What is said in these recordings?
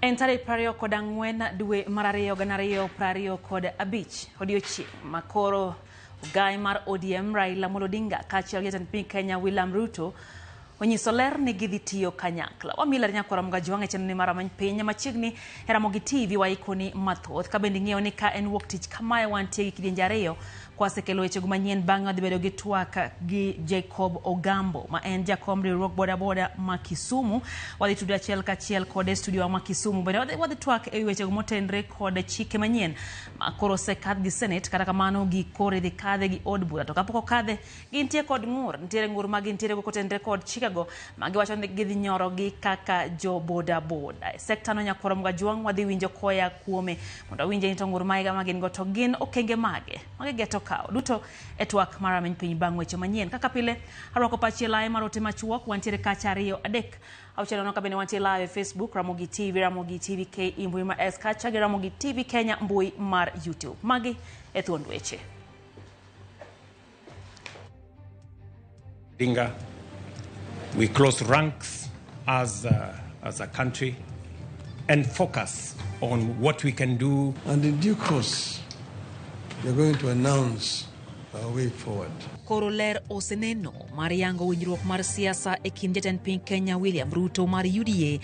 En tarik 24 dwe mar 2 2025 odiochieng' ma koro ogai mar ODM Raila Amolo Odinga kaachiel gi jatend piny Kenya William Ruto onyiso ler ni gidhi tiyo kanyakla. Wamiyi ler nyakwara Mgajwang' e chenro ni mar Rameny Piny machiegni e Ramogi TV waikoni mathoth. Ka bende ing'eyo ni ka en wuok tich kamae wantie gi kidienje ariyo kwasekelo wechego manyien bang'e wadhi bedo gi twak gi Jacob Ogambo ma en jakom riwruog bodaboda ma Kisumu. Wadhi tudo achiel kachiel kode e studio ma Kisumu. Bende wadhi twak e wi wechego motenre kod chike manyien ma koro osekadh gi Senate, kata kamano gi koro idhi kadhe gi od bura. To kapok okadhe, gintie kod ng'ur, nitiere ng'ur ma gintiere go kotenre kod chikego ma giwacho ni gidhi nyorogi kaka jo boda boda. E sekta no nyakwaro Mgajwang' wadhi winjo koya kuome mondo wawinje ni to ng'ur maega ma gin go to gin okenge mage ma gigeto kawo. Duto e twak mar Rameny Piny bang' weche manyien. Kaka pile, arwako pachi e lae mar ote machuok, wantiere kacha 2 3 6 nono ka bende wantie live e Facebook Ramogi TV, Ramogi TV KE mbui mar S kacha gi Ramogi TV Kenya mbui mar YouTube. Magi e thuond weche. Odinga, we close ranks as a country and focus on what we can do. And in due course, we are going to announce our way forward. Koro ler oseneno mar yango winjruok mar siasa e kind jatend piny Kenya William Ruto mar UDA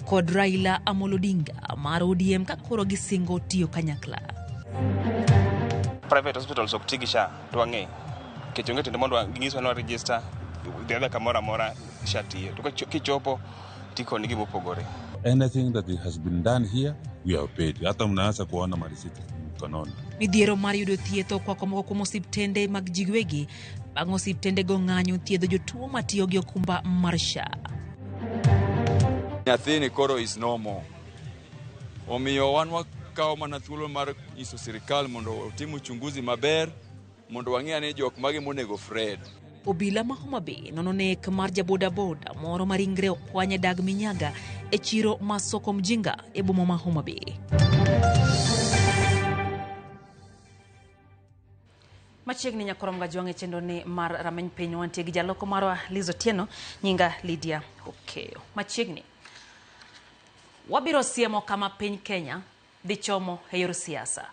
kod Raila Amolo Odinga mar ODM ka koro gisingo tiyo kanyakla. Private hospitals ok ti gi SHA to wang'e nikech onge tiende mondo ginyiswa ni wa register dhi adhiya kamoro amora SHA tiyo to kichopo tikoni gima opogore. Anything that has been done here, we have paid. Hata mnaanza kuona marisiti mkononi. Midhiero mar yudo thieth okwako moko kuom osiptende mag ji giwegi bang' osiptendego ng'anyo thiedho jotuo matiyo gi okumba mar SHA. Nyathini koro is no more. Omiyo wan wakawo mana thuolo mar nyiso sirikal mondo otim uchunguzi maber mondo wang'e ane jok mage monego Fred. Obila ma Homa Bay nono nek mar jabodaboda moro ma ringre okwany e dag Minyaga e chiro ma Soko Mjinga e boma ma Homa Bay. Machiegni nyakorom Gajwang' e chenro ni mar Rameny Piny wantie gi jaloko marwa Liz Otieno, nyinga Lydia Okeyo. Machiegni wabiro siemo kama piny Kenya dhi chomo e yor siasa.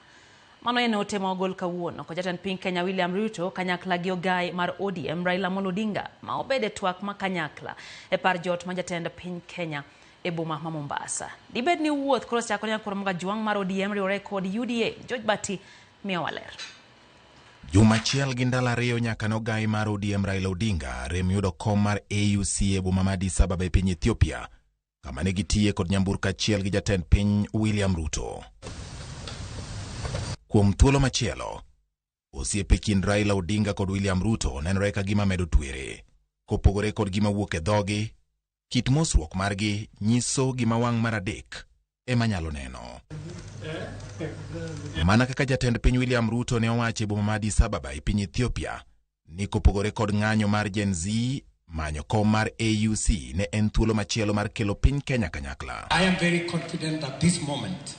Mano en ote ma ogol kawuono kod jatend piny Kenya William Ruto kanyakla gi ogai mar ODM Raila Amolo Odinga ma obedo e twak ma kanyakla e par jot ma jatend piny Kenya e boma ma Mombasa. Dibed ni wuoth koro osechakore nyakwar Gajwang' mar ODM riwore kod UDA. George Bati miyowa ler. Juma achiel gi ndalo 2 nyaka ne ogai mar ODM Raila Odinga rem yudo kom mar AUC e boma ma Addis Ababa e piny Ethiopia kama ne gitiye kod nyamburko achiel gi jatend piny William Ruto. Kuom thuolo machielo, osiepe kind Raila Odinga kod William Ruto nenore ka gima medo twere. Kopogore kod gima wuok e dhogi, kit mosruok margi nyiso gima wang' mar adek ema nyalo neno. Mana kaka jatend piny William Ruto ne owacho e boma ma Addis Ababa e piny Ethiopia, ni kopogore kod ng'anyo mar Gen Z, manyo kom mar AUC ne en thuolo machielo mar kelo piny Kenya kanyakla. I am very confident that this moment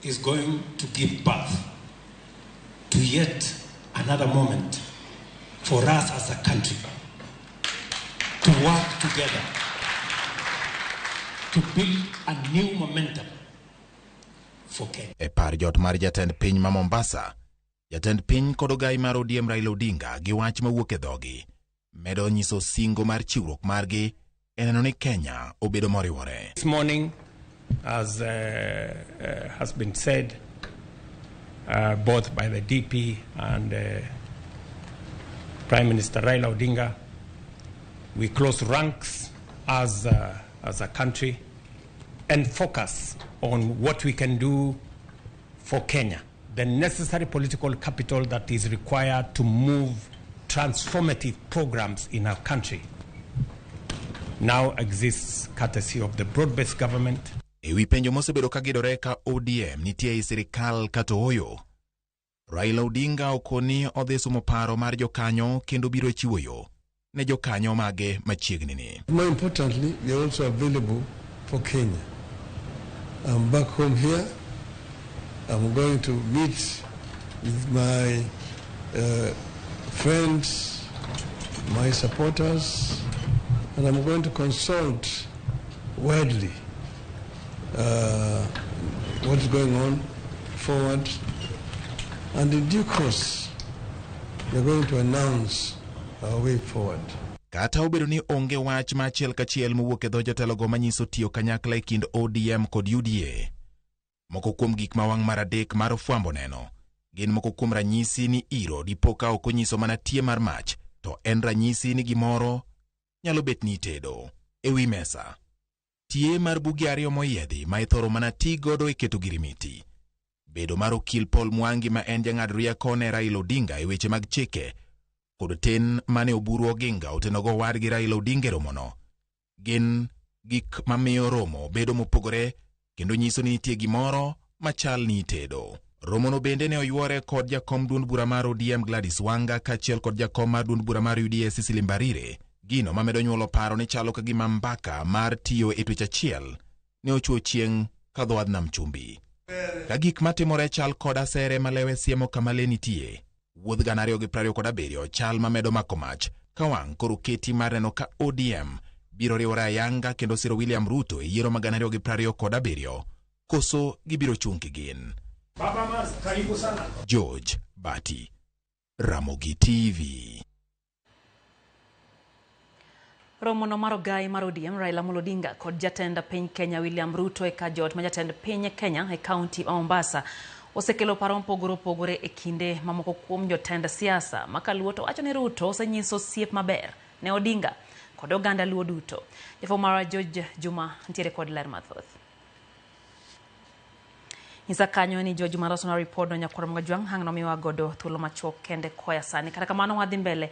is going to give birth to yet another moment for us as a country to work together to build a new momentum for Kenya. E par jot mar jatend piny ma Mombasa, jatend piny kod ogai mar ODM Raila Odinga gi wach mawuok e dhogi medo nyiso singo mar chiwruok margi e neno ni Kenya obedo moriwore. This morning, as has been said both by the DP and Prime Minister Raila Odinga, we close ranks as a country and focus on what we can do for Kenya, the necessary political capital that is required to move transformative programs in our country now exists courtesy of the broad-based government. E wi penjo mosebedo ka gidore ka ODM nitie ei sirikal kata ooyo, Raila Odinga okoni odhi sumo paro mar jokanyo kendo biro chiwo yo ne jokanyo mage machiegni ni. More importantly, we are also available for Kenya. I'm back home here. I'm going to meet with my friends, my supporters, and I'm going to consult widely what's going on forward, and in due course, we're going to announce our way forward. Kata obedo ni onge wach ma achiel kachiel mowuok e dho jotelogo manyiso tiyo kanyakla e kind ODM kod UDA. Moko kuom gik ma wang' mar adek mar fwambo neno gin moko kuom ranyisi ni iro dipo ka ok onyiso mana tie mar mach, to en ranyisi ni gimoro nyalo bet ni itedo e wi mesa. Tie mar buge ariyo moyiedhi ma ithoro mana ti godo e keto girimiti. Bedo mar okil Paul Mwangi ma en jang'ad rieko ne Raila Odinga e weche mag chike kod ten mane Oburu Oginga otenogo owadgi Raila Odinga e romono gin gik mamiyo romo bedo mopogore kendo nyiso ni nitie gimoro machal ni itedo. Romono bende ne oyuore kod jakom duond bura mar ODM Gladys Wanga kaachiel kod jakom mar duond bura mar UDA Cecily Mbarire, gino mamedo nyuolo paro ni chalo ka gima mbaka mar tiyo e twech achiel ne ochuo chieng' ka dho wadh nam chumbi. Ka gik matimore chal kod asere malewe siemo kama le nitie, wuodh 2027 chal mamedo mako mach ka wang' koro keti mar neno ka ODM biro riwore ayanga kendo siro William Ruto e yiero mag 2027 koso gibiro chung' kigin. Baba Mars, karibu sana. George Bati, Ramogi TV. Romono mar ogai mar ODM Raila Amolo Odinga kod jatend piny Kenya William Ruto e kar jot ma jatend piny Kenya e kaunti ma Mombasa osekelo paro mopogore opogore e kinde mamoko kuom jotend siasa ma kaluo to wacho ni Ruto osenyiso osiep maber ne Odinga kod oganda Luo duto. Jafwambo marwa George Juma nitiere kod ler mathoth. Nyisa kanyo ni George Juma loso na ripod no nyakwar Mogajwang' hang' nomiwa godo thuolo machuok kende koya sani. Kata kamano wadhi mbele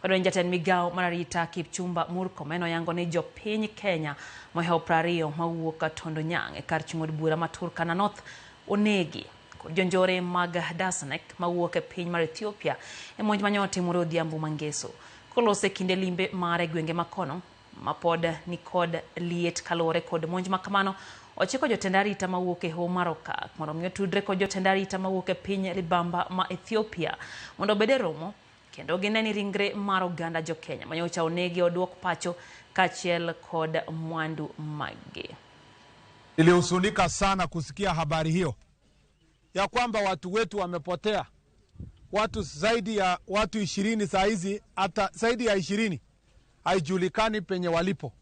wadwa ni jatend migawo mar arita Kipchumba Murkomen oyango ni jopiny Kenya mohewo 20 mawuok Tondo Nyang' e kar chung' od bura ma Turkana North onegi kod jonjore mag Dasnek mawuok e piny mar Ethiopia e monj mane otimore odhiambo mangeso. Kolose kinde limbe mare gwenge makono mapod nikod liet kaluwore kod monj makamano, ochiko jotend arita mawuok e hoho mar Okak mondo mi otudre kod jotend arita mawuok e piny libamba ma Ethiopia mondo obed e romo kendo gine ni ringre mar oganda jo-Kenya manyocha onegi oduok pacho kaachiel kod mwandu maggi. Nilihuzunika sana kusikia habari hiyo ya kwamba watu wetu wamepotea, watu zaidi ya watu 20 saa hizi, hata zaidi ya 20 haijulikani penye walipo.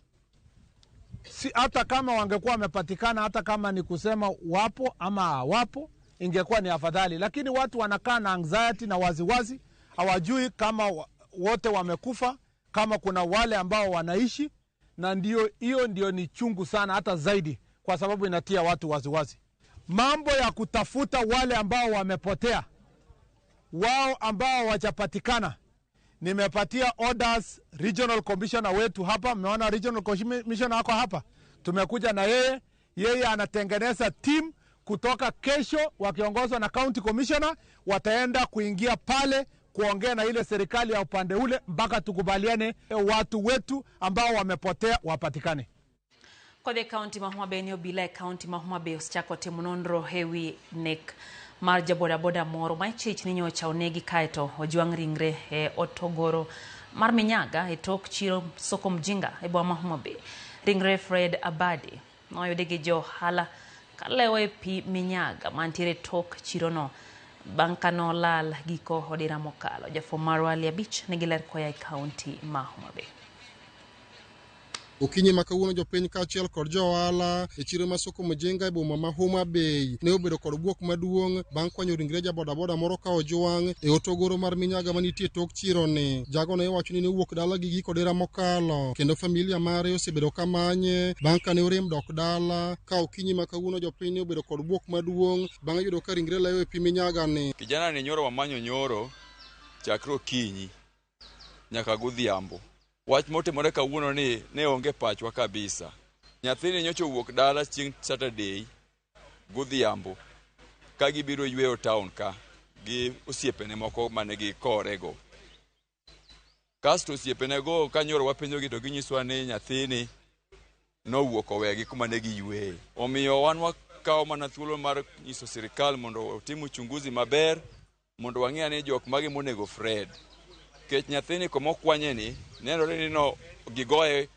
Si, hata kama wangekuwa wamepatikana, hata kama ni kusema wapo ama hawapo, ingekuwa ni afadhali, lakini watu wanakaa na anxiety na waziwazi, hawajui kama wote wamekufa, kama kuna wale ambao wanaishi, na ndio hiyo ndio ni chungu sana hata zaidi, kwa sababu inatia watu waziwazi. Mambo ya kutafuta wale ambao wamepotea, wao ambao hawajapatikana, nimepatia orders regional commissioner wetu hapa. Mmeona regional commissioner wako hapa, tumekuja na yeye. Yeye anatengeneza team kutoka kesho, wakiongozwa na county commissioner, wataenda kuingia pale kuongea na ile serikali ya upande ule mpaka tukubaliane watu wetu ambao wamepotea wapatikane. Kodhi e kaunti ma Homa Bay ni obila e kaunti ma Homa Bay osechako timo nonro ewi nek mar jabodaboda moro ma ichich ni nyocha onegi kaeto ojwang' ringre e otogoro mar Minyaga e tok chiro Soko Mjinga e boma ma Homa Bay. Ringre Fred Abadi noyudi gi jo ohala kalewo e pi Minyaga mantiere tok chirono bang' ka nolal giko odira mokalo. Jafwambo marwa Ali Abich nigi ler koa e kaunti ma Homa Bay. Okinyi ma kawuono jopiny kaachiel kod jo ohala e chiro ma Soko Mjinga e boma ma Homa Bay ne obedo kod bwok maduong' bang' kwanyo ringre jabodaboda moro ka ojwang' e otogoro mar Minyaga manitie tok chironi. Jago ne iwacho ni ne owuok dala gi giko dira mokalo kendo familia mare osebedo ka manye bang' kane orem dok dala. Ka okinyi ma kawuono jopiny ne obedo kod bwok maduong' bang' yudo ka ringre leyo e pi Minyaga ni. Kijana ni nyoro wamanyo nyoro chakre okinyi nyaka godhiambo. Wach motimore kawuono ni ne onge pachwa kabisa. Nyathini nyocha owuok dala chieng' Saturday godhiambo ka gibiro yweyo town ka gi osiepene moko mane gikorego. Kasto osiepenego ka nyoro wapenjogi to ginyiswa ni nyathini nowuok owegi kuma ne giyweye. Omiyo wan wakawo mana thuolo mar nyiso sirikal mondo otim uchunguzi maber mondo wang'e ane jok mage monego Fred. Nikech nyathini komokwanye ni nenore ni no gigoye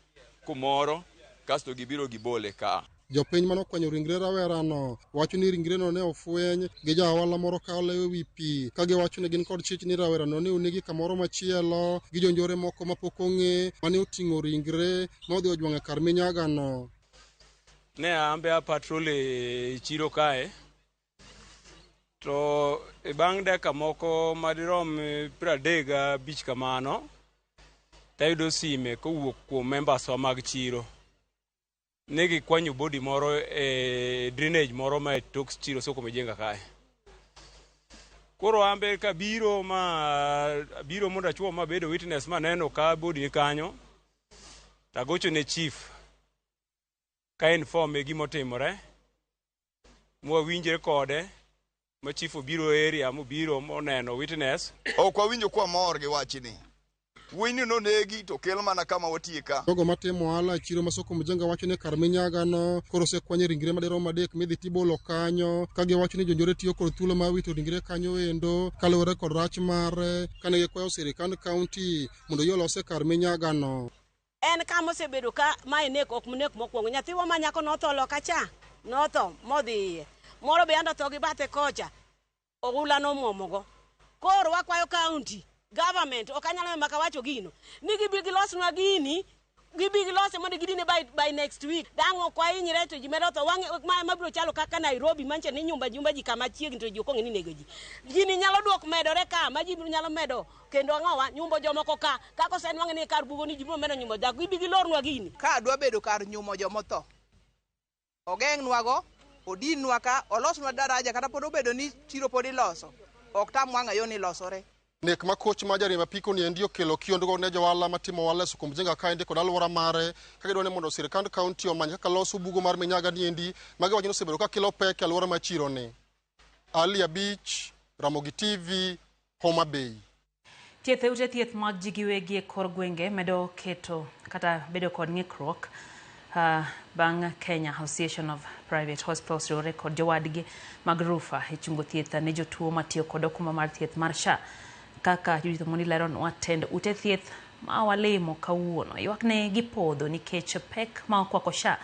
kumoro kasto gibiro gibole ka. Jopiny manokwanyo ringre rawerano wacho ni ringreno ne ofweny gi ja ohala moro ka olewo ewi pi, ka giwacho ni gin kod chich ni rawerano ne onegi kamoro machielo gi jonjore moko mapok ong'e mane oting'o ringre ma odhi ojwang'o e kar minyagano. Ne ambe a patrol e chiro kae to e bang' dakika moko madirom 35 kamano tayudo sime kowuok kuom members wa mag chiro ne gikwanyo body moro e drainage moro ma e tok chiro Soko Mjenga kae. Koro ambe kabiro ma biro mondo achuo mabedo witness maneno ka body ni kanyo tagocho ne chief ka inform e gimotimore mwawinjre kode ma chief obiro area mobiro moneno witness. Ok wawinjo kwa mor gi wachni. Wuoyini nonegi to kel mana kama watie ka. Jogo matimo ohala e chiro ma Soko Mjenga wacho ni kar minyagano koro osekwanye ringre madirom 3 midhi tibolo kanyo, ka giwacho ni jonjore tiyo kod thuolo mar wito ringre kanyo endo kaluwore kod rach mare kane gikwayo sirikand kaunti mondo oyie olose kar minyagano. En kama osebedo ka mae nek ok nek mokwongo. Nyathiwa ma nyako notho loka cha, notho modhi iye. Moro be ando tho gi bathe kocha, oula nomwomogo. Koro wakwayo county government, ok anyalo maka wacho gino, ni gibi gilosnwa gini, gibi gilose mondo gidine by next week. Dang' ok wahinyre to ji medo tho. Wang'e ma mabiro chalo kaka Nairobi manche ni nyumba jumba ji kama chiegni to ji ok ong'e ni nego ji. Gini nyalo duok medore ka ma ji biro nyalo medo kendo ang'owa nyumbo jomoko ka kaka osenwang'e ni kar bugo ni ji biro medo nyumbo dhako, gibi gilornwa gini. Ka dwa bedo kar nyumo jomotho, ogeng'nwago, odinnwa ka, olosnwa daraja kata pod obedo ni chiro pod iloso, ok tam wang'a yo ni losore. Nek ma koch ma jariemb apiko ni endi okelo kiondko ne johala matimo ohala e Soko Mjenga kaendi kod alwora mare, ka gidwaro ni mondo sirikand kaunti omany kaka loso bugo mar minyaga ni endi ma giwacho ni osebedo ka kelo pek e alwora ma chiro ni. Ali Abich, Ramogi TV, Homa Bay. Thieth e ute thieth mag ji giwegi e kor gwenge medo keto kata bedo kod ng'ikruok bang' Kenya Association of Private Hospitals riwore kod jowadgi mag Rufa e chungo thieth ne jotuo matiyo kod okumba mar thieth mar SHA. Kaka Judith Omondi leronwa, tend ute thieth ma walimo kawuono ywak ne gipodho nikech pek ma okwako SHA,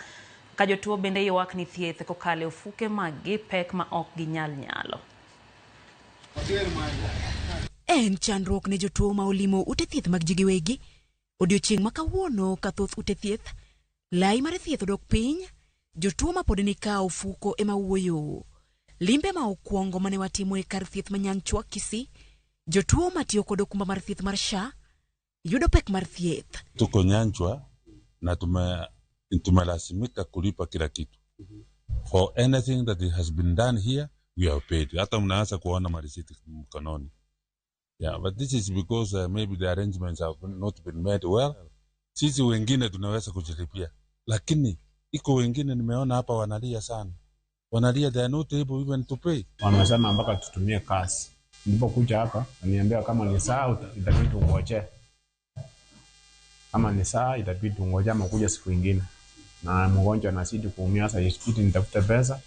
ka jotuo bende ywak ni thieth kokalo e ofuke maggi pek ma ok ginyal nyalo. En chandruok ne jotuo ma olimo ute thieth mag ji giwegi. Odiochieng' ma kawuono ka thoth ute thieth, lai mar thieth odok piny, jotuo ma pod ni ka ofuko ema wuoyo. Limbe ma okwongo mane watimo e kar thieth ma Nyanchwa Kisii, jotuo matiyo kod okumba mar thieth mar SHA yudo pek mar thieth. Tuko Nyanchwa na tumelazimika kulipa kila kitu. For anything that has been done here, we have paid. Hata mnaanza kuona marisiti mkononi. Yeah, but this is because maybe the arrangements have not been made well. Sisi wengine tunaweza kujilipia, lakini iko wengine nimeona hapa wanalia sana. Wanalia they are not able even to pay. Wamesema mpaka tutumie cash. Nilipokuja hapa niambia kama ni saa itabidi tungoje. Kama ni saa itabidi tungoje ama kuja siku nyingine. Na mgonjwa anazidi kuumia sasa, itabidi nitafute pesa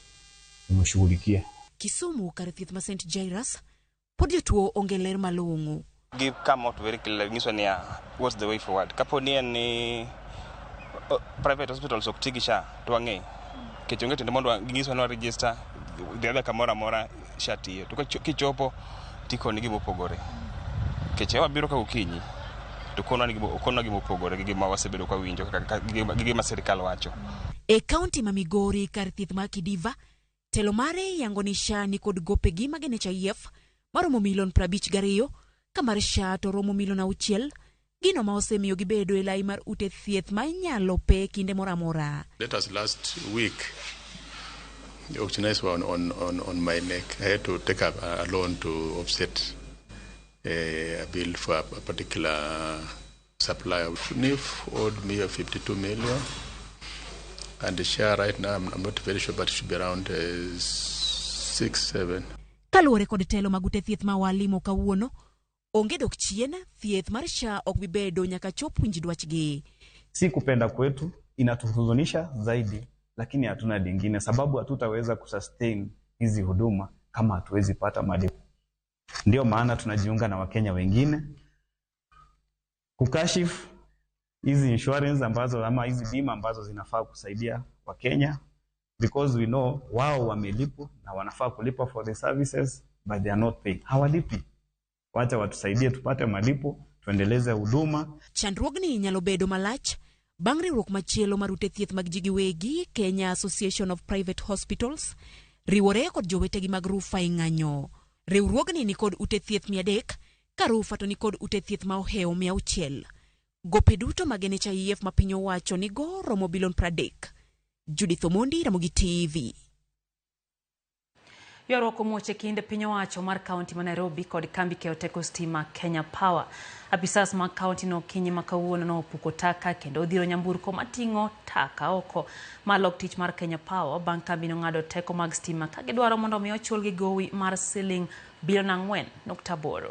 nimshughulikie. Kisumu kar thieth ma St Jairus pod jotuo onge ler malong'o. Give come out very clearly nyiso niya what's the way forward. Kapo ni en ni private hospitals ok ti gi SHA to wang'e. Nikech onge tiende mondo ginyiswa ni wa register dhi adhiya kamoro amora SHA tiyo. To kichopo tikoni gima opogore. Nikech wabiro ka okinyi to okonwa gima opogore gi gima wasebedo ka wawinjo gi gima sirikal wacho. E kaunti ma Migori kar thieth ma Kidiva, telo mare yango ni SHA ni kod gopegi mag NHIF maromo milion 52 ka mar SHA to romo milion 6, gino ma osemiyo gibedo e lai mar ute thieth ma inyalo pe kinde moro amora. Let us last week, the auctioneers were on my neck. I had to take up a loan to offset a bill for a particular supplier. NIF owed me 52 million, and the share right now, I'm not very sure, but it should be around 6, 7. Kaluwore kod telo mag ute thieth ma walimo kawuono, onge dok chien, thieth mar SHA ok bi bedo nyaka chop winj dwachgi. Si kupenda kwetu, inatuhuzunisha zaidi, lakini hatuna lingine sababu hatutaweza kusustain hizi huduma kama hatuwezi pata malipo. Ndio maana tunajiunga na Wakenya wengine kukashifu hizi insurance ambazo ama hizi bima ambazo zinafaa kusaidia Wakenya Because we know wao wamelipwa na wanafaa kulipa for the services but they are not paying. Hawalipi. Wacha watusaidie tupate malipo, tuendeleze huduma. Chandruogni nyalo bedo malach bang' riwruok machielo mar ute thieth mag ji giwegi Kenya Association of Private Hospitals riwore kod jowetegi mag Rufa e ng'anyo. Riwruogni nikod ute thieth 300 ka Rufa to nikod ute thieth ma ohewo 600. Gope duto mag NHIF ma piny owacho nigo romo bilion 30. Judith Omondi, Ramogi TV. Ywaruok omuoch e kind piny owacho mar kaunti ma Nairobi kod kambi keyo teko stima Kenya Power. Apisas mag kaunti no okinyi ma kawuono nopuko taka kendo odhiro nyamburko mating'o taka oko mar lok tich mar Kenya Power bang' kambi nong'ado teko mag stima ka gidwaro mondo omi ochulgi gowi mar siling bilion 4.8.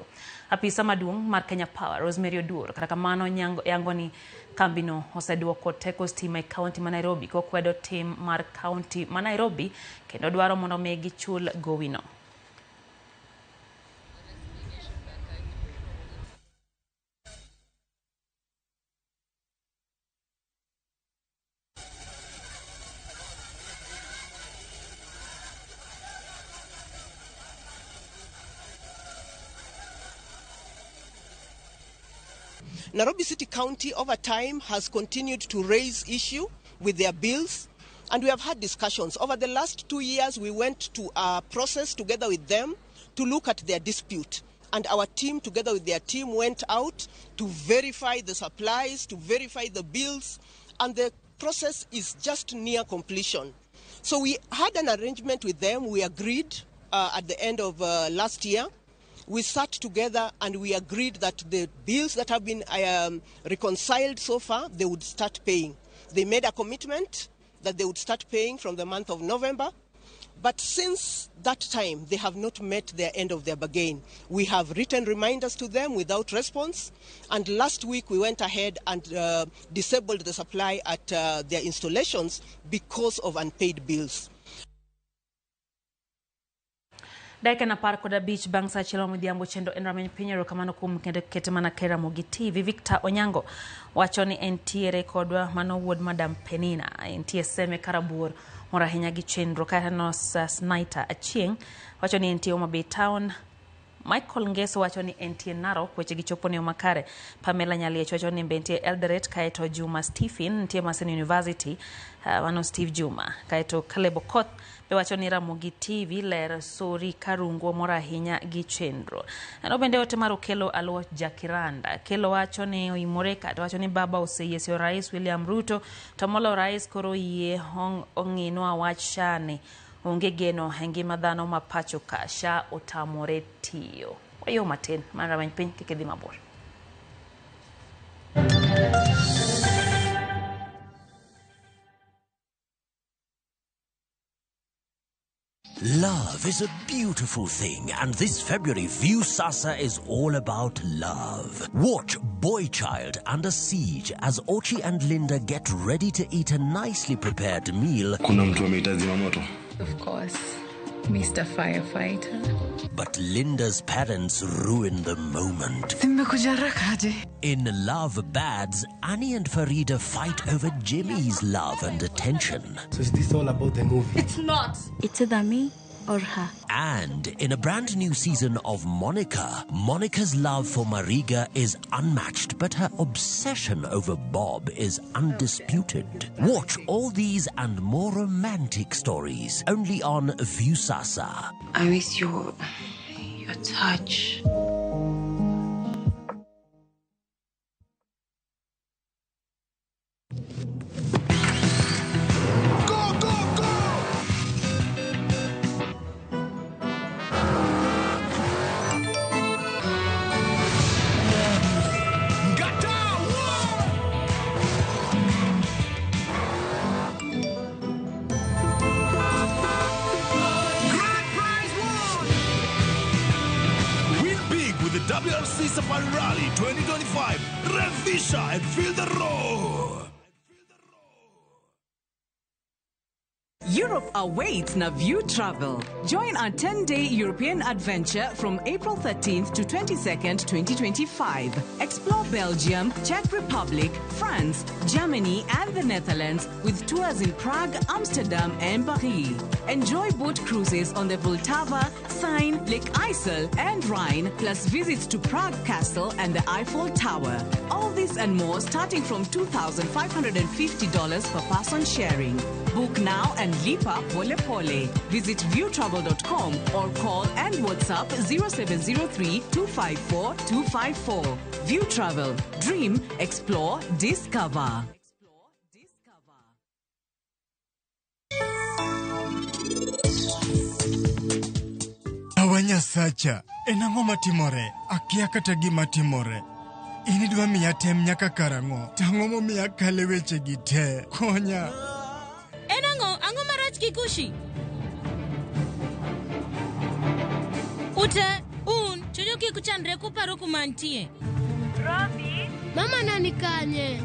Apisa maduong' mar Kenya Power Rosemary Oduor kata kamano yango ni kambino oseduoko teko stima e kaunti ma Nairobi kokwedo tim mar kaunti ma Nairobi kendo dwaro mondo omi gichul gowino. Nairobi City County over time has continued to raise issue with their bills, and we have had discussions. Over the last 2 years, we went to a process together with them to look at their dispute. And our team, together with their team, went out to verify the supplies, to verify the bills, and the process is just near completion. So we had an arrangement with them. We agreed at the end of last year. We sat together and we agreed that the bills that have been reconciled so far, they would start paying. They made a commitment that they would start paying from the month of November. But since that time, they have not met their end of their bargain. We have written reminders to them without response. And last week, we went ahead and disabled the supply at their installations because of unpaid bills. Dakika 15 bang' saa achiel midhiambo chendo en rameny piny. Erokamano kuom kendo kete mana e Ramogi TV. Victor Onyango wacho ni entiere kodwa mano wuod Madam Penina entie Seme Karabuor mor ahinya gi chenro. Kaeto Snider Achieng' wacho ni entie Homa Bay Town. Michael Ngeso wacho ni entie Narok, weche gi chopo ne makare. Pamela Nyaliech wacho ni entie Eldoret. Kaeto Juma Stephen nitie Maseno University, mano Steve Juma. Kaeto Caleb Okoth be wacho ni Ramogi TV ler sori Karungo mor ahinya gi chenro. Ano bende ote mar Okelo Aluoch Jakiranda. Kelo wacho ni oimore kato wacho ni baba oseyie sio Rais William Ruto to molo rais koro yie ong'inwa wach shani. Onge geno e ngima dhano ma pacho ka SHA otamore tiyo. Wayo matin mar rameny piny kik idhi mabor. Love is a beautiful thing, and this February, Viusasa is all about love. Watch Boy Child Under Siege as Ochi and Linda get ready to eat a nicely prepared meal. Kuna mtu amehitaji moto. Of course, Mr. Firefighter. But Linda's parents ruin the moment. In Love Bads, Annie and Farida fight over Jimmy's love and attention. So is this all about the movie? It's not. It's either me or her. And in a brand new season of Monica, Monica's love for Mariga is unmatched, but her obsession over Bob is undisputed. Watch all these and more romantic stories only on Viusasa. I miss your touch. WRC Safari Rally 2025. Revisha and feel the roar. Europe awaits Naview Travel. Join our 10-day European adventure from April 13th to 22nd, 2025. Explore Belgium, Czech Republic, France, Germany, and the Netherlands with tours in Prague, Amsterdam, and Paris. Enjoy boat cruises on the Vltava, Seine, Lake Isel, and Rhine, plus visits to Prague Castle and the Eiffel Tower. All this and more starting from $2,550 per person sharing. Book now and lipa pole pole. Visit viewtravel.com or call and WhatsApp 0703 254 254. View Travel. Dream, explore, discover. Awa Nyasacha, en ang'o matimore? Akia kata gima timore. In idwa miya tem nyaka karang'o? To ang'o momiyo akale wechegi te? Konya. En ang'o? Ang'o marach Kikushi? Ute, un, chunyu kik chandre kuparo kuma antie. Robi? Mama na ni kanye?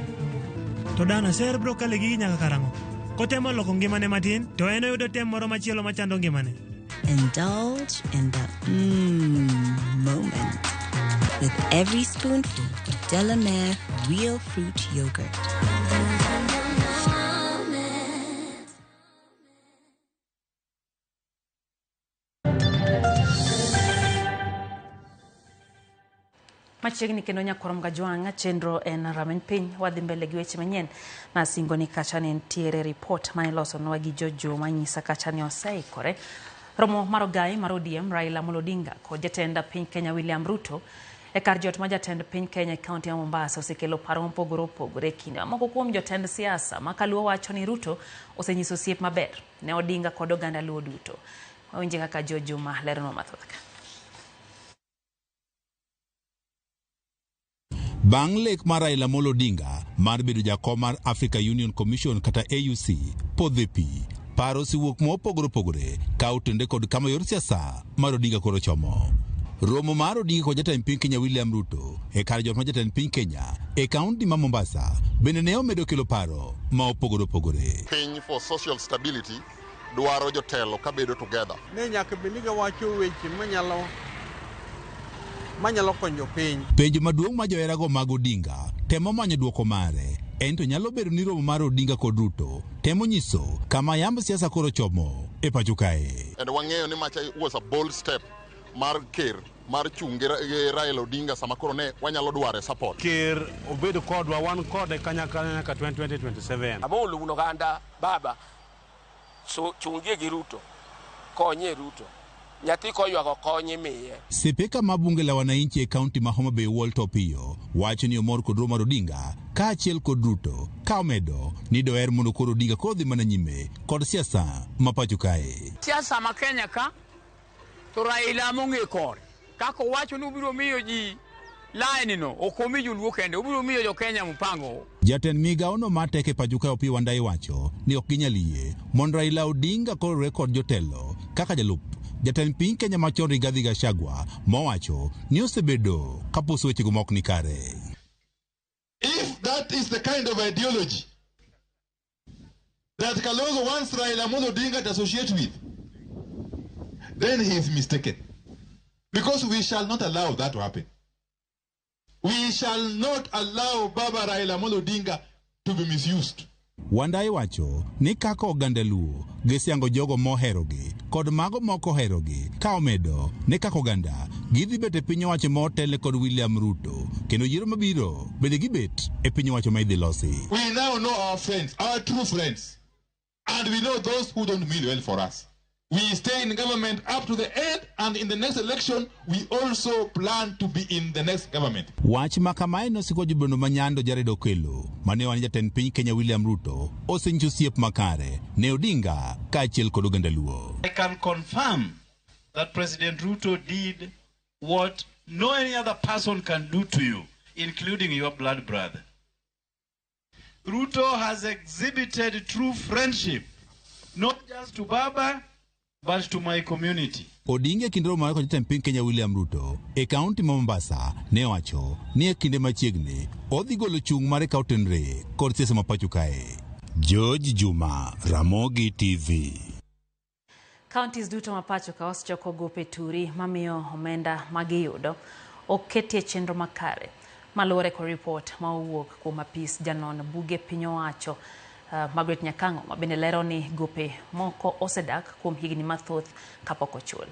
To dana ser bro kale gigi nyaka karang'o? Kotemo loko ngimane matin, to en oyudo tem moro machielo machando ngimane. Indulge in the moment with every spoonful of Delamere Real Fruit Yogurt. Machiegni kendo nyakwar Mgajwang' chenro en rameny piny wadhi mbele gi weche manyien nasingo ni kacha ne nitiere ripot mane ilosonwa gi Jojo manyisa kacha ni oseikore romo mar ogai mar ODM Raila Amolo Odinga kod jatend piny Kenya William Ruto e kar jot ma jatend piny Kenya e kaunti ma Mombasa osekelo paro mopogore opogore e kinde moko kuom jotend siasa ma kaluo wacho ni Ruto osenyiso osiep maber ne Odinga kod oganda Luo duto. Wawinje kaka Jojo ma leronwa mathoth ka. Bang' lek mar Raila Amolo Odinga mar bedo jakom mar Africa Union Commission kata AUC podho e pi, paro osewuok mopogore opogore ka otende kod kama yor siasa mar Odinga koro chomo. Romo mar Odinga kod jatend piny Kenya William Ruto e kar jot mar jatend piny Kenya e kaunti ma Mombasa bende ne omedo kelo paro ma opogore opogore. Piny for social stability dwaro jotelo kabedo together. Ne nyaka bed ni giwacho weche manyalo konyo piny. Penjo maduong' ma joherago mag Odinga temo manyo duoko mare en to nyalo bedo ni romo mar Odinga kod Ruto temo nyiso kama yamb siasa koro chomo e pacho kae. And wang'eyo ni macha was a bold step mar ker mar chung' gi Raila Odinga sama koro ne wanyalo dware support. Ker obed kodwa wan kode kanyakla nyaka 2027. Amolo wuon oganda baba so chungie gi Ruto konye Ruto. Nyathi koywago kony imiye. Sipika ma bunge la wananchi e kaunti ma Homa Bay Walter Opiyo wacho ni omor kod romo mar Odinga kaachiel kod Ruto ka omedo ni doher mondo koro Odinga koro dhi mana nyime kod siasa ma pacho kae. Siasa ma Kenya ka to Raila mong'e kore kaka owacho ni obiro miyo ji line no ok omi joluo kende obiro miyo jo Kenya mpango. Jatend migawono mar tek e pacho kae Opiyo Wandayi wacho ni ok ginyal yie mondo Raila Odinga koro riwre kod jotelo kaka jalup jatend piny Kenya machon Rigathi Gachagua mowacho ni osebedo kapuso wechego ma ok ni kare. If that is the kind of ideology that Kalonzo wants Raila Amolo Odinga to associate with, then he is mistaken. Because we shall not allow that to happen. We shall not allow Baba Raila Amolo Odinga to be misused. Wandayi wacho ni kaka oganda Luo gisiango jogo moherogi kod mago mok oherogi ka omedo ni kaka oganda gidhi bet e piny owacho ma otelne kod William Ruto kendo yiero mabiro bende gibet e piny owacho ma idhi losi. We now know our friends, our true friends, and we know those who don't mean well for us. We stay in government up to the end, and in the next election, we also plan to be in the next government. Wach ma kamae nosiko jobondo ma Nyando Jared Okello mane wan jatend piny Kenya William Ruto osenyiso osiep makare ne Odinga kaachiel kod oganda Luo. I can confirm that President Ruto did what no any other person can do to you, including your blood brother. Ruto has exhibited true friendship, not just to Baba, but to my community. Odinga e kinde romo mare kod jatend piny Kenya William Ruto e kaunti ma Mombasa ne owacho ni e kinde machiegni odhi golo chung' mare ka otenre kod siasa ma pacho kae. George Juma, Ramogi TV. Counties duto ma pacho ka osechoko gope turi mamiyo omenda magiyudo ok ketie chenro makare. Maluwore kod ripot ma owuok kuom apis janon buge piny owacho Margaret Nyakang'o ma bende lero ni gope moko osedak kuom higni mathoth kapok ochul.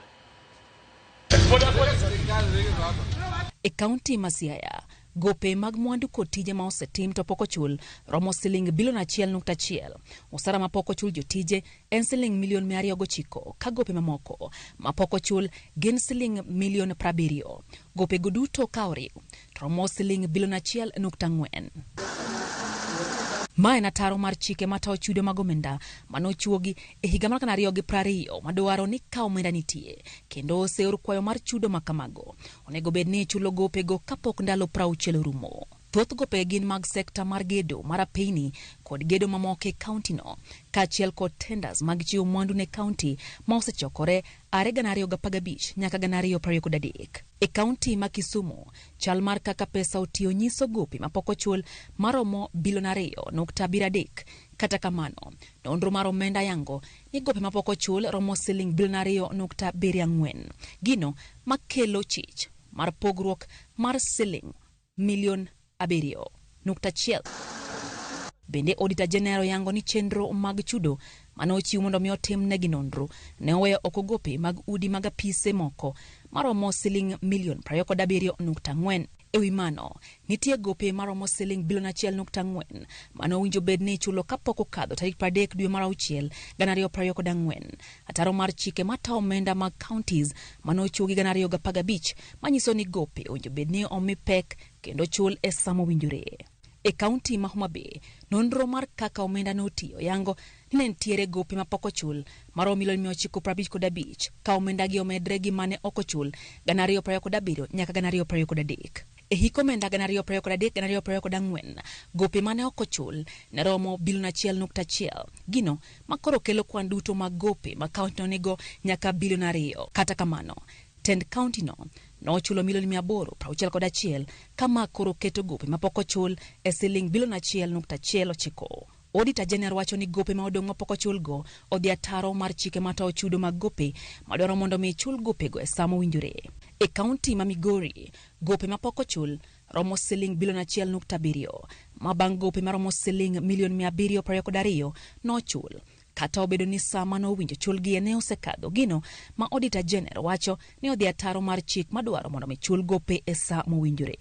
E kaunti ma Siaya, gope mag mwandu kod tije ma osetim to pok ochul romo siling bilion 1.1. Osara ma pok ochul jotije en siling milion 209 ka gope mamoko ma pok ochul gin siling milion 70. Gope go duto ka oriw to romo siling bilion 1.4. Ma en ataro mar chike matayo chudo mag omenda manochuogi e higa mar 2020 madwaro ni ka omenda nitie kendo oseor kwayo mar chudo ma kamago onego bed ni ichulo gopego kapok ndalo 60 orumo. Thoth gope gin mag sekta mar gedo mar apeyni kod gedo mamoko e kauntino kaachiel kod tenders mag chiwo mwandu ne kaunti ma osechokore are 2015 nyaka 2023. E kaunti ma Kisumu, chal mar kaka pesa otiyo nyiso gope mapok ochul maromo bilion 2.3. Kata kamano, nonro mar omenda yango ni gope mapok ochul romo siling bilion 2.74. Gino makelo chich mar pogruok mar siling milion 7.1. Bende Auditor General yango ni chenro mag chudo mane ochiw mondo mi otim negi nonro ne oweyo oko gope mag udi mag apise moko maromo siling milion 27.4. E wi mano, nitie gope maromo siling bilion 1.4 mane owinjo bed ni ichulo kapok okadho tarik 30 dwe mar auchiel 2024. Ataro mar chike matayo omenda mag counties mane ochuogi 2015 manyiso ni gope owinjo bed ni omi pek kendo chul e sa mowinjore. E kaunti ma Homa Bay, nonro mar kaka omenda notiyo yango ni ne nitiere gope mapok ochul maromo milion 955 ka omenda gi omedre gi mane ok ochul 2027 nyaka 2023. E hik omenda 2023-2024, gope mane ok ochul ne romo bilion 1.1, gino makoro kelo kwan duto mag gope ma kauntino nigo nyaka bilion 2. Kata kamano, tend kauntino nochulo milion 861 kama koro keto gope mapok ochul e siling bilion 1.19. Auditor General wacho ni gope ma odong' mapok ochulgo odhi ataro mar chike matayo chudo mag gope madwaro mondo mi chul gopego e sa mowinjore. E kaunti ma Migori, gope mapok ochul romo siling bilion 1.7 ma bang' gope maromo siling milion 722 nochul. Kata obedo ni sa mane owinjo chulgi ne osekadho, gino ma Auditor General wacho ni odhi ataro mar chik madwaro mondo mi chul gope e sa mowinjore.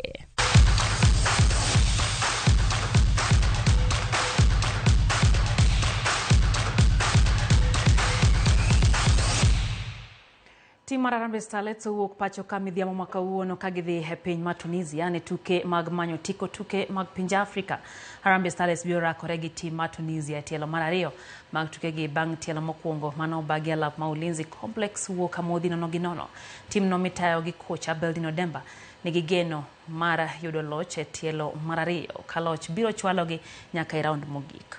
Tim mar Harambee Starlets owuok pacho ka midhiambo ma kawuono ka gidhi e piny ma Tunisia ne tuke mag manyo tiko tuke mag pinje Afrika. Harambee Starlets biro rakore gi tim ma Tunisia e tielo mar ariyo mag tukegi bang' tielo mokwongo mane obagi e lap ma Ulinzi Complex wuok amodhi 0-0. Timno mitayo gi kocha Beldin Odemba nigi geno mar yudo loch e tielo mar ariyo ka loch biro chwalogi nyaka e raund mogik.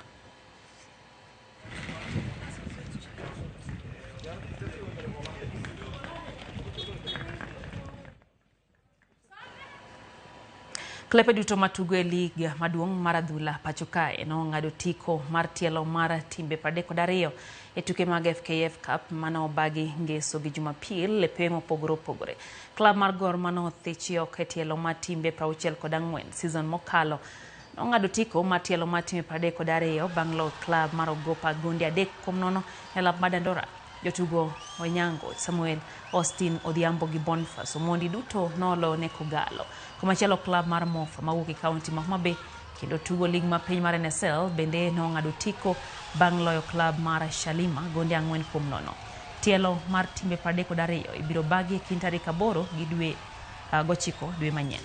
Klepe duto matugo e lig maduong' mar adhula pacho kae nong'ado tiko mar tielo mar timbe 32 e tuke mag FKF Cup mane obagi ngeso gi Jumapil e pewe mopogore opogore. Klab mar Gor mane othichi oko e tielo mar timbe 64 season mokalo nong'ado tiko mar tielo mar timbe 32 bang' loyo klab mar Ogopa gonde 3-0 e lap mar Dandora. Jotugo Onyango, Samuel, Austin Odhiambo gi Boniface Omondi duto noloyo ne Kogalo. Komachielo klab mar Mofa mawuok e kaunti ma Homa Bay kendo tugo lig ma piny mar NSL bende nong'ado tiko bang' loyo klab mar Shalima gonde 4-0. Tielo mar timbe 32 ibiro bagi e kind tarik 8 gi dwe 9 dwe manyien.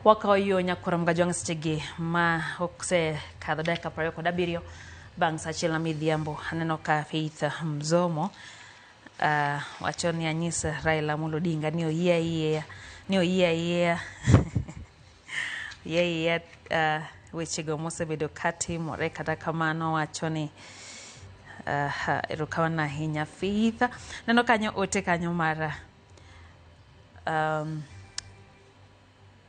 Wakawo yo nyakwar Mgajwang' sechegi ma osekadho dakika 27 bang' sa achiel ma midhiambo. Aneno ka Faith Mzomo wacho ni anyis Raila Amolo Odinga ni oyie ayieya ni oyie ayieya oyie ayieya wechego mosebedo katimore. Kata kamano wacho ni erokamano ahinya Faith. Neno kanyo ote kanyo mar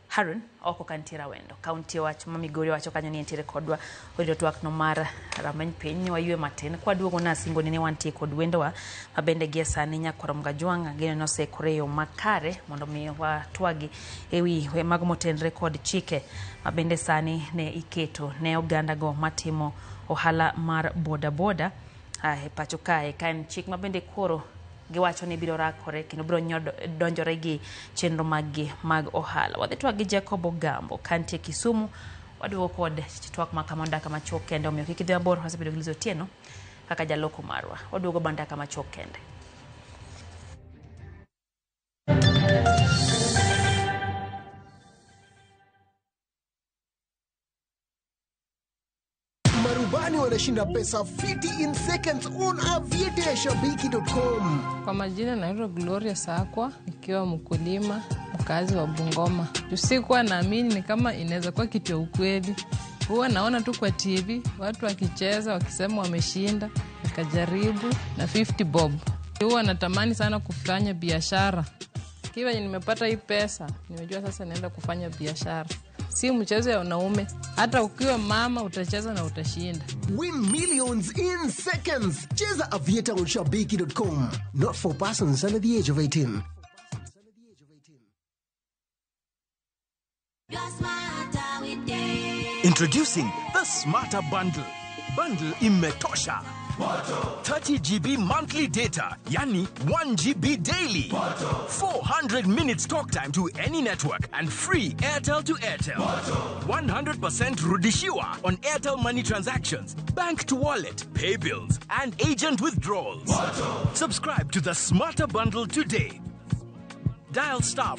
Harun oko kantiere Awendo kaunti wacho ma Migori wacho kanyo ni entiere kodwa orito twak no mar rameny piny waywe matin kwaduogo na singo ni ne wantie kod wendowa ma bende gie sani nyakwar Mgajwang' geno nosekore e yo makare mondo mi watwagi ewi mago motenre kod chike ma bende sani ne iketo ne oganda go matimo ohala mar boda boda e pacho kae ka en chik ma bende koro giwacho ni biro rakore kendo biro donjore gi chenro maggi mag ohala. Wadhi twak gi Jacob Ogambo kantie Kisumu, waduogo kod twak ma kama dakika machuok kende, omiyo kik idhi mabor, wasebedo gi Liz Otieno kaka jaloko marwa. Waduogo bang' dakika machuok kende. Marubani wanashinda pesa fiti in seconds on aviateashabiki.com. Kwa majina naitwa Gloria Sakwa, nikiwa mkulima mkazi wa Bungoma. Sikuwa naamini ni kama inaweza kuwa kitu ya ukweli. Huwa naona tu kwa TV watu wakicheza wakisema wameshinda, nikajaribu na 50 bob. Huwa natamani sana kufanya biashara. Kiwa nimepata hii pesa, nimejua sasa naenda kufanya biashara. Si mchezo ya wanaume, hata ukiwa mama utacheza na utashinda. Win millions in seconds. Cheza Aviator on shabiki.com. Not for persons under the age of 18. Introducing the Smarter Bundle. Bundle imetosha. 30 GB monthly data, yani 1 GB daily. 400 minutes talk time to any network and free Airtel to Airtel. 100% rudishiwa on Airtel money transactions, bank to wallet, pay bills, and agent withdrawals. Subscribe to the Smarter Bundle today. Dial star